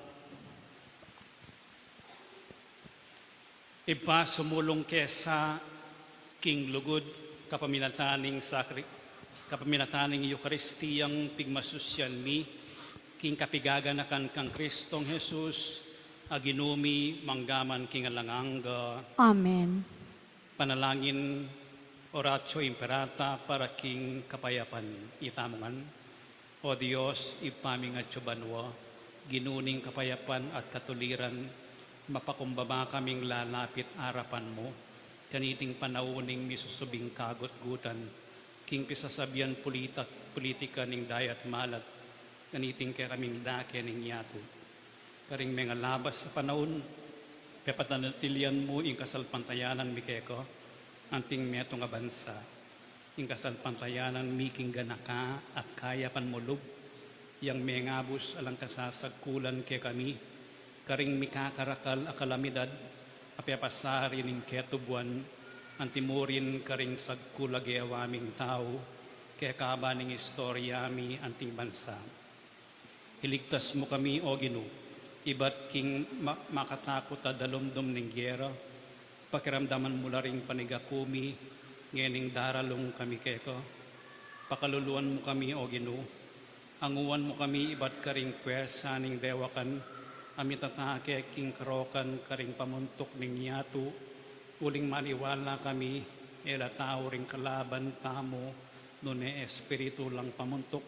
Ibpa, sumulung ke sa king lugud kapamilatan ning sakri-, kapamilatan ning Eukaristiyang pigmasusyan mi, king kapigaganakan kang Kristong Jesus, a Ginu mi, mangga man king alang angga. Amen. Panalangin. Oratio Imperata para king kapayapan. Itamu ngan, O Dios, Ibpa ming atsu banua, Ginu ning kapayapan at katuliran, mapakumbaba kaming lalapit arapan mu, kaniting panaun ning misusubing kagutgutan, king pisasabian pulitak-, pulitika ning dayat malat, kaniting kekaming dake ning yatu. Karing mengalabas a panaun, pepatanatilian mu ing kasalpantayanan mi keka, anting metung a bansa. Ing kasalpantayanan mi king ganaka at kayapan mu lub, yang mengabus alang kasasagkulan kekami, karing mikakarakal a kalamidad, a pepasari ning ketubuan, antimurin karing sagkul a gewa ming tau, kekaba ning istorya mi anting bansa. Iligtas mu kami, O Ginu, ibat king ma-, makatakut a dalumdum ning gera. Pakiramdaman mu la ring panigapu mi ngening daralung kami keka. Pakaluluan mu kami, O Ginu. Anguan mu kami ibat karing pwersa ning dewakan a mitatake king karokan karing pamuntuk ning yatu, uling maniwala kami, e la tau ring kalaban tamu, nune espiritu lang pamuntuk.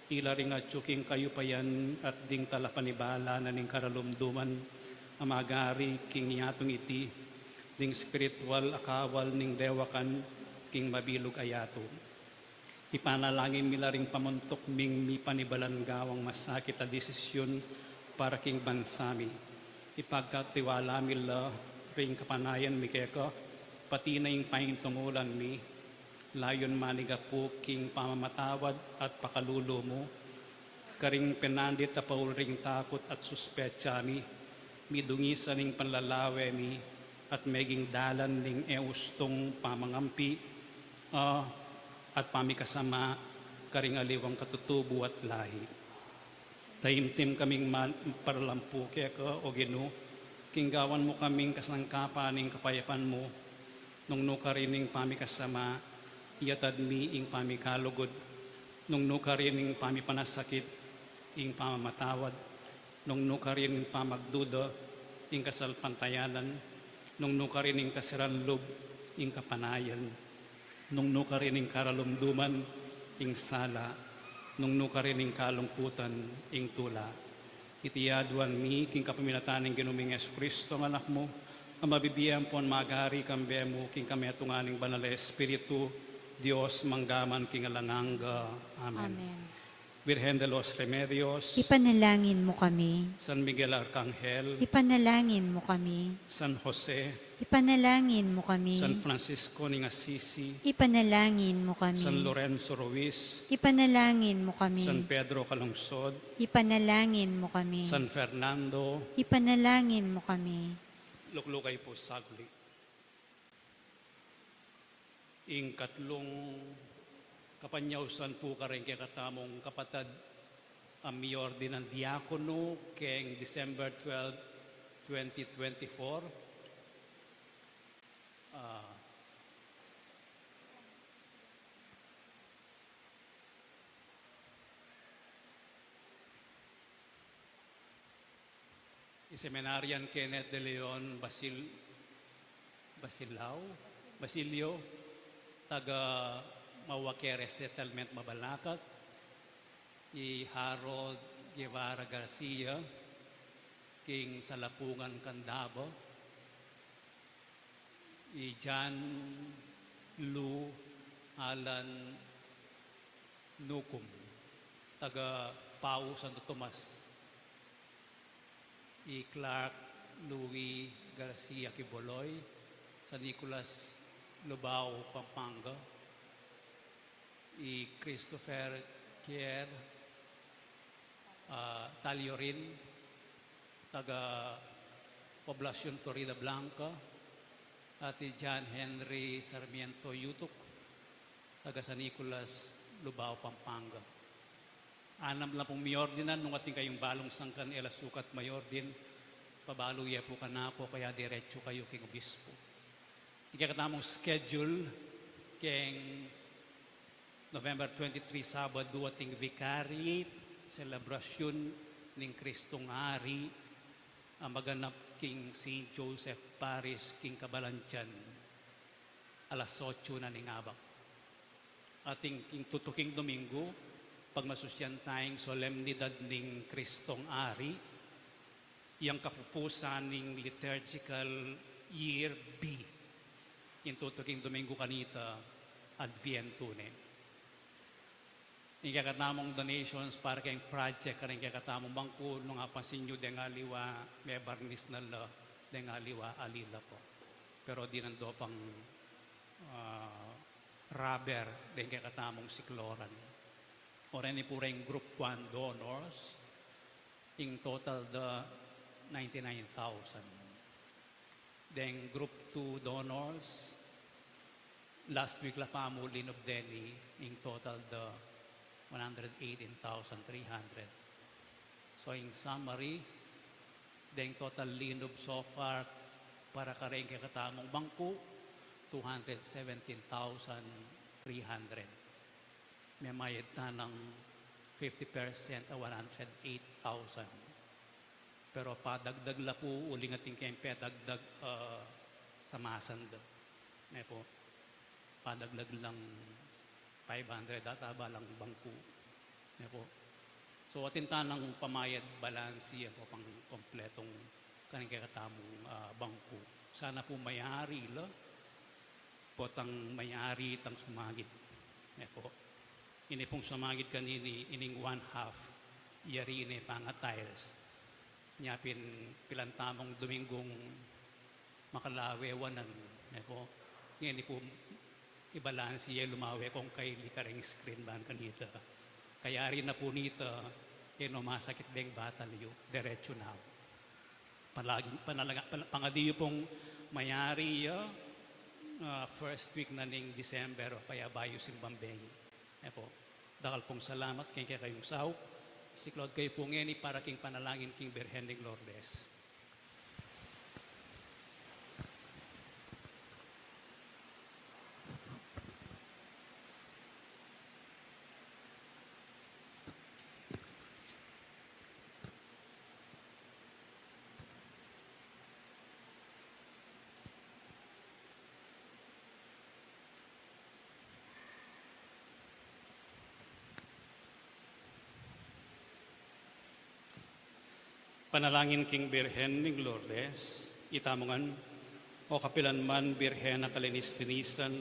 Ila ring atsu king kayupayan at ding talapanibala na ning karalumduman a magari king yatung iti, ding spiritual a kawal ning dewakan king mabilug a yatu. Ipanalangin mi la ring pamuntuk ming mipanibalan gawang masakit a desisyun para king bansa mi. Ipagkatiwala mi la ring kapanayan mi keka, pati na ing paintungulan mi, layun manigapu king pamamatawad at pakalulu mu, karing penandit a paul ring takut at suspetsa mi, midungisan ing panlalawe mi, at meging dalan ning e ustung pamangampi, a, at pamikasama karing aliwang katutubu at lahi. Taimtim kaming man-, paralampu keka, O Ginu, king gawan mu kaming kasangkapan ning kapayapan mu, nung nu karin ing pamikasama, iyatad mi ing pamikalugud, nung nu karin ing pamipanasakit, ing pamamatawad, nung nu karin ing pamagduda, ing kasalpantayanan, nung nu karin ing kasiran lub, ing kapanayan, nung nu karin ing karalumduman, ing sala, nung nu karin ing kalungkutan, ing tula. Iti aduan mi king kapaminatan ning Ginu ming Jesucristo, a Anak mu, a mabibie ampon magari kambe mu king kametungan ning Banal a Espiritu, Dios, mangga man king alang angga. Amen. Amen. Virgen de los Remedios, ipanalangin mu kami. San Miguel Arcangel, ipanalangin mu kami. San Jose, ipanalangin mu kami. San Francisco ning Assisi, ipanalangin mu kami. San Lorenzo Ruiz, ipanalangin mu kami. San Pedro Calungsod, ipanalangin mu kami. San Fernando, ipanalangin mu kami. Lukluk kayu pu saglit. Ing katlung kapanyausan pu kareng kekatamung kapatad a miordinan diakono keng December twelve, twenty twenty-four. Ah, i Seminarian Kenneth de Leon Basil-, Basilao, Basilio, taga Mawakere Settlement, Mabalacat, i Harold Guevara Garcia, king Salapungan, Candaba, i John Lou Alan Nucum, taga Pau, Santo Tomas, i Clark Louis Garcia Quiboloy, San Nicolas, Lubao, Pampanga, i Christopher Kier, ah, Taliorin, taga Poblacion Floridablanca, at i John Henry Sarmiento Yutuk, taga San Nicolas, Lubao, Pampanga. Anam la pung miordinan, nung atin kayung balung sangkan e la sukat maiordin, pabalu ye pu kanaku, kaya diretsu kayu king obispo. Ing kekatamung schedule keng November twenty-three, Sabadu, ating Vicariate, selebrasyun ning Kristong Ari, a maganap king Saint Joseph Parish, king Cabalantian. Alas otso na ning abak. Atin king tutuking Domingo, pagmasusyan taya ing solemnidad ning Kristong Ari, yang kapupusan ning liturgical year B. Ing tutuking Domingo kanita, Adviento ne. Ing kekatamung donations para keng project karing kekatamung bangku, nung apansin yu deng aliwa, mebarnis na la, deng aliwa, ali la pu. Pero dinan do pang, ah, rubber deng kekatamung sikloran. Already pu reng group one donors, ing total da ninety-nine thousand. Deng group two donors, last week la pa mu linub deni, ing total da one hundred eighteen thousand three hundred. So, in summary, deng total linub so far para kareng kekatamung bangku, two hundred seventeen thousand three hundred. Memayad ta nang fifty percent a one hundred eight thousand. Pero padagdag la pu uling atin keng pedagdag, ah, sa masanda. Ne pu, padagdag lang five hundred ata balang bangku. Ne pu. So, atin ta nang pamayad balansi, ne pu, pang kompletong karing kekatamung, ah, bangku. Sana pu mayari la potang mayari tang sumagid. Ne pu. Ini pung sumagid kanini, ining one half, yari ne panga-tiles. Nya pin pilan tamung Domingong makalawe wanan, ne pu. Ngeni pu, ibalansi ye lumawe kong kaili kareng screen ban kanita. Kayari na pu nita, e no masakit deng batal yu, derecho na. Palaging, panalaga-, pan-, pangadi yu pung mayari ya, ah, first week na ning December o kaya bayu simbang bengi. E pu, dakal pung salamat keng kekayung saup. Siklaud kayu pu ngeni para king panalangin king Birhen ning Lourdes. Panalangin king Birhen ning Lourdes. Itamu ngan, O kapilan man Birhen a kalinis-linisan,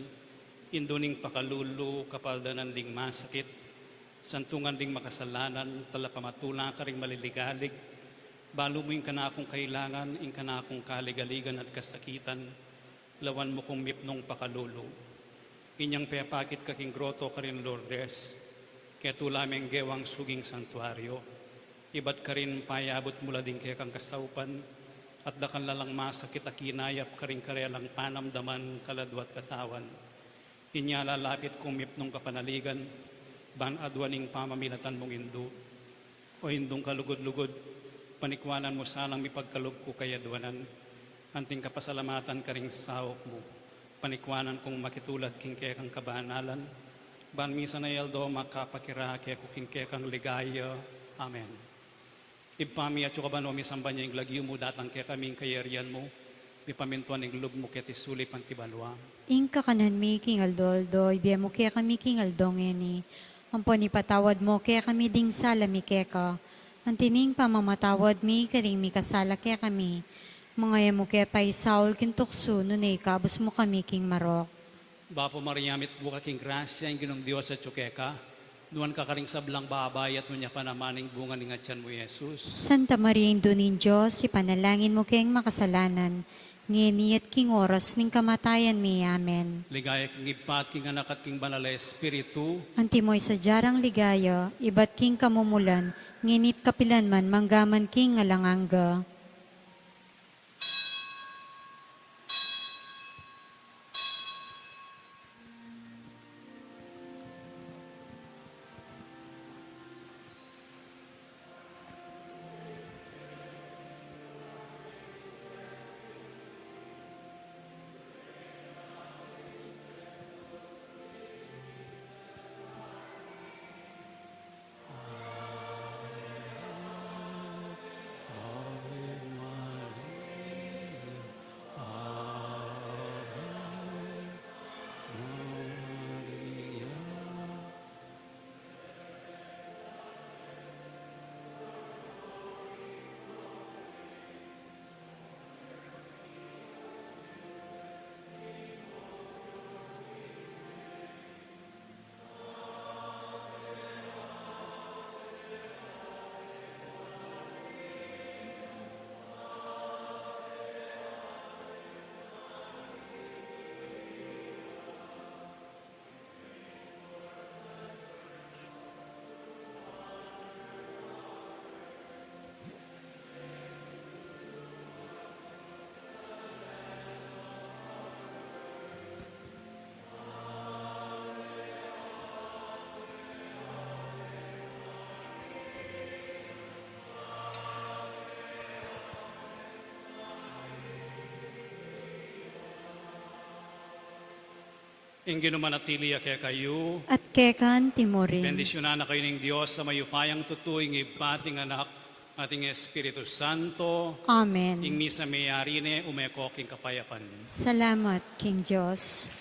indu ning pakalulu, kapaldanan ding masakit, santungan ding makasalanan, talapamatula karing maliligalig, balu mu ing kanakung kailangan, ing kanakung kaligaligan at kasakitan, lawan mu kung mipnung pakalulu. Inyang pepakit ka king groto karin Lourdes, ketula meng gewang suging santuario, ibat karin payabut mu la ding kekang kasaupan, at dakal la lang masakit a kinayap karing karelang panamdaman, kaladua at katawan. Inya lalapit kung mipnung kapanaligan, ban aduan ing pamamilatan mung indu. O Indung kalugud-lugud, panikwanan mu sanang mipagkalub ku kayaduanan, anting kapasalamatan karing saup mu, panikwanan kung makitulad king kekang kabanalan, ban misan a aldo makapakirake ku king kekang ligaya. Amen. Ibpa mi, atsu ka banua, misamban ya ing lagyu mu, datang kekami ing kayarian mu, mipamintuan ing lub mu keti sulip anti banua. Ing kakanan mi king aldo-aldo, ibie mu kekami king aldo ngeni. Ampon ipatawad mu kekami ding sala mi keka, anti ning pamamatawad mi karing mikasala kekami. Manga e mu ke paisaul king tuksu, nune ikabus mu kami king marok. Bapu Maria, mitmu ka king grasya, ing Ginung Dios atsu keka. Nuan ka karing sablang babai, at nuan ya pa naman ing bunga ning atian mu, Jesus. Santa Maria, Indu ning Dios, ipanalangin mu keng makasalanan, ngeni at king oras ning kamatayan mi. Amen. Ligaya king Ibpa, at king Anak, at king Banal a Espiritu. Antimo ing sadya rang ligaya, ibat king kamumulan, ngeni at kapilan man, mangga man king alang angga. Ing Ginu manatili ya kekayu. At keka naman murin. Bendisyunan na kayu ning Dios a mayupayang tutu, ing Ibpa, at ing Anak, at ing Espiritu Santo. Amen. Ing misa meyari ne, ume ko king kapayapan. Salamat king Dios.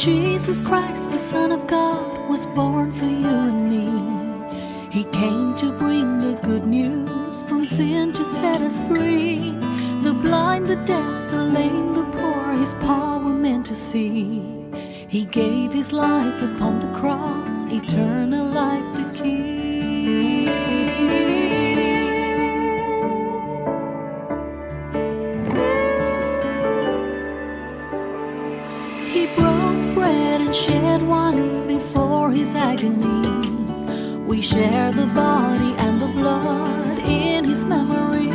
Jesus Christ, the Son of God, was born for you and me. He came to bring the good news, from sin to set us free. The blind, the deaf, the lame, the poor, his power men to see. He gave his life upon the cross, eternal life the key. He broke bread and shed wine before his agony. We share the body and the blood in his memory.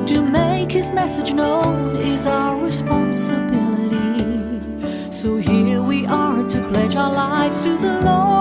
To make his message known is our responsibility. So here we are to pledge our lives to the Lord.